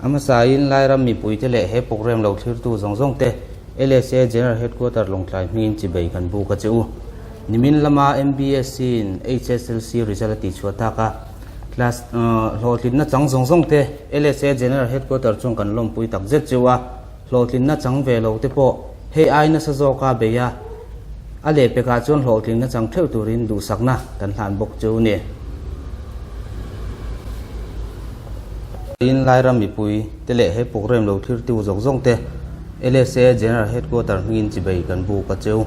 A hmasain Lairam mipuite leh he programme lo thlirtu zawng zawng te LSA General Headquarter Lawngtlai hmingin chibei kan buk a che u. Nimin lama MBSC in HSLC result a tihchhuah tak a, class hlawhtlinna chang zawng zawng te LSA General Headquarter chuan kan lawmpui tak zet cheu a, hlawhtlinna chang ve lo te pawh hei ai nasa zawka bei a, a lehpekah chuan hlawhtlinna chang theuh turin duhsakna kan hlan bawk cheu ni. In Lairam mipui te leh he programme lo thirtu zawng zawng te LSA General Headquarter hmingin chibei kan buk a cheu.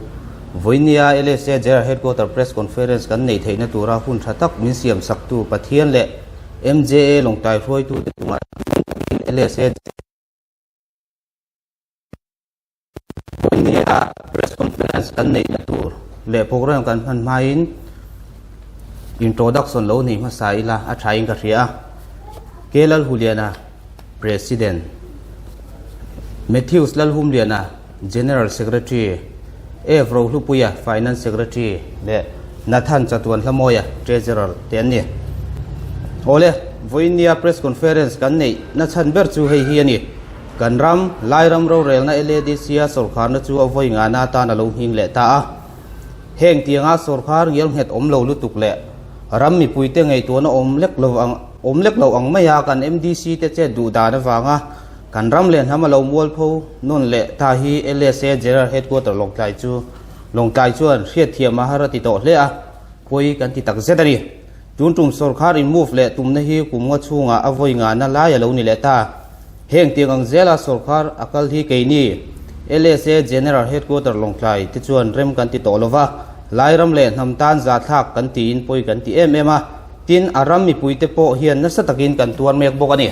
Vawinia LSA General Headquarter Press Conference kan neih theihna tura hun tha tak min siam saktu Pathian leh MJA lawngtai hruaitute chungah takin LSA Vawinia Press Conference kan neihna tur leh program kan hman hmain introduction lo nei hmasa ila a thain ka hria a. K Lalhuliana, President, Matthews Lalhumliana, General Secretary, F Rohlupuia, Finance Secretary leh Nathan Chatuan Hlamawia, Treasurer te an ni. Awle, vawiinnia Press Conference kan neih na chhan ber chu hei hi a ni. Kan ram, Lairam rorelna LADC-a sawrkharna chu a vawi ngana atan a lo nghing leh ta a. Heng tianga sawrkhar ngial nghet awm lo lutuk leh ram mipuite ngaihtuahna awm lek lo ang awm lek lo ang maia kan MDC te chet duh dan avanga kan ram leh hnam a lo mualpho nawn leh ta hi LSA General Headquarter Lawngtlai chu Lawngtlai chuan hriatthiam a har a ti tawh hle a, pawi kan ti tak zet a ni. Tun tum sawrkhar in move leh tumna hi kum nga chhungah a vawi ngana lai a lo ni leh ta. Heng tiang ang zela sawrkhar a kal hi keini LSA General Headquarter Lawngtlai te chuan rem kan ti tawh lova, Lairam leh hnam tan zathlak kan tiin pawi kan ti em em a, tin a ram mipuite pawh hian nasa takin kan tuar mek bawk a ni.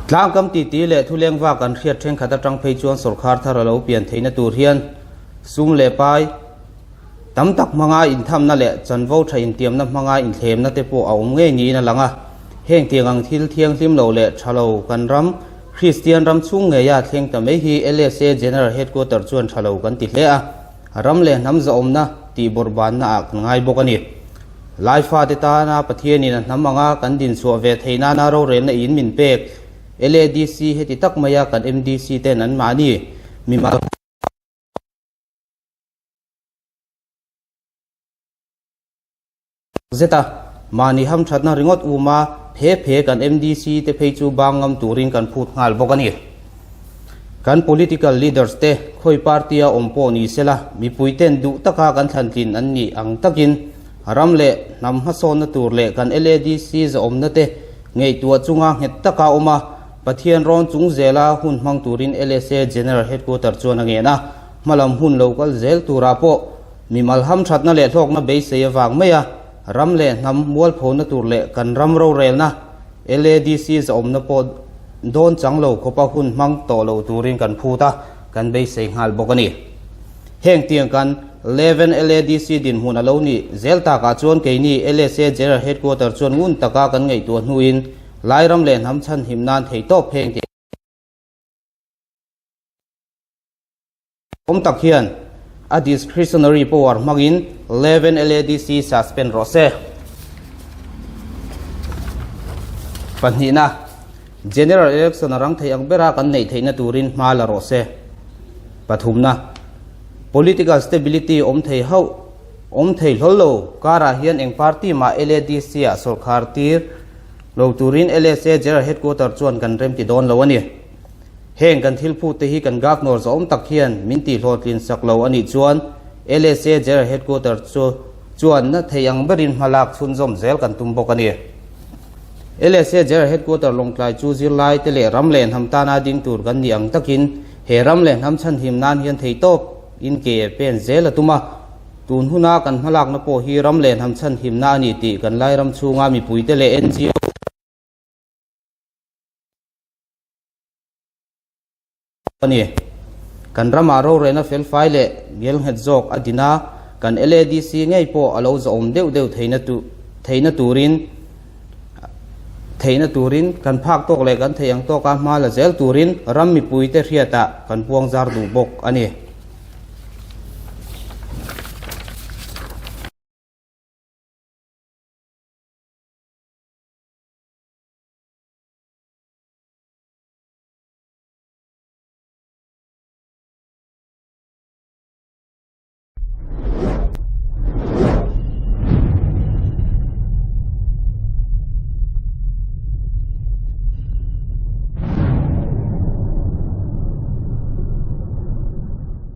Tlangkam titi leh thulengva kan hriat thenkhat atang phei chuan sawrkhar thar a lo pian theihna tur hian sum leh pai, Tam tak hmanga inthamna leh chanvo tha intiamna hmanga inthlemna te pawh a awm ngei niin a lang a. Heng tiang ang thil thianghlim lo leh tha lo kan ram, Kristian ram chhung ngeia thleng ta mai hi LSA General Headquarter chuan tha lo kan ti hle a, ram leh hnam zahawmna tih bawrhbanna ah kan ngai bawk a ni. Laifate tana Pathianin a hnam anga kan dinchhuah ve theih nana rorelna in min pek LADC heti tak maia kan MDC ten anmahni mimal Zet a, mahni hamthatna ringawt uma phe phe kan MDC te phei chu bang ngam turin kan phut nghal bawk a ni. Kan political leaders te khawi party a awm pawh ni sela, mipui ten duh taka kan thlantlin an nih ang takin ram leh hnam hmasawnna tur leh kan LADC zahawmna te ngaihtuah chunga nghet taka awm a, Pathian rawn chung zela hun hmang turin LSA General Headquarter chuan a ngen a. Hmalam hun lo kal zel turah pawh mimal hamthatna leh hlawkna beisei avang mai a, ram leh hnam mualphona tur leh kan ram rorelna LADC zahawmna pawh dawn chang lo khawpa hun hmang tawh lo turin kan phut a, kan beisei nghal bawk a ni. Heng tiang kan Leven LADC dinhmun a lo nih zel takah chuan keini LSA General Headquarter chuan ngun taka kan ngaihtuah hnuin Lairam leh hnam chhanhim nan theihtawp heng tiang Awm tak hian a discretionary power hmangin Leven LADC suspend rawh se. Pahnihna, General Election a rang thei ang bera kan neih theihna turin hma la rawh se. Pathumna, Political stability awm thei hauh awm thei hlawl lo karah hian eng party mah LADC ah sawrkhar tir lo turin LSA General Headquarter chuan kan remti dawn lo a ni. Heng kan thil phut te hi kan Governor zawm tak hian min tih hlawhtlin sak lo a nih chuan LSA General Headquarter chu chuan na thei ang berin hmalak chhunzawm zel kan tum bawk a ni. LSA General Headquarter Lawngtlai chu zirlai te leh ram leh hnam tana ding tur kan nih ang takin he ram leh hnam chhanhim nan hian theihtawp in ke pen zel a tum a. Tun huna kan hmalakna pawh hi ram leh hnam chhanhimna a ni tih kan Lairam chhunga mipuite leh NGO A ni. Kan ramah rorelna felfai leh ngelnghet zawk a din a, kan LADC ngei pawh a lo zahawm deuh deuh theihna theihna turin theihna turin kan phak tawk leh kan theih ang tawka hma la zel turin ram mipuite hriatah kan puangzar duh bawk a ni.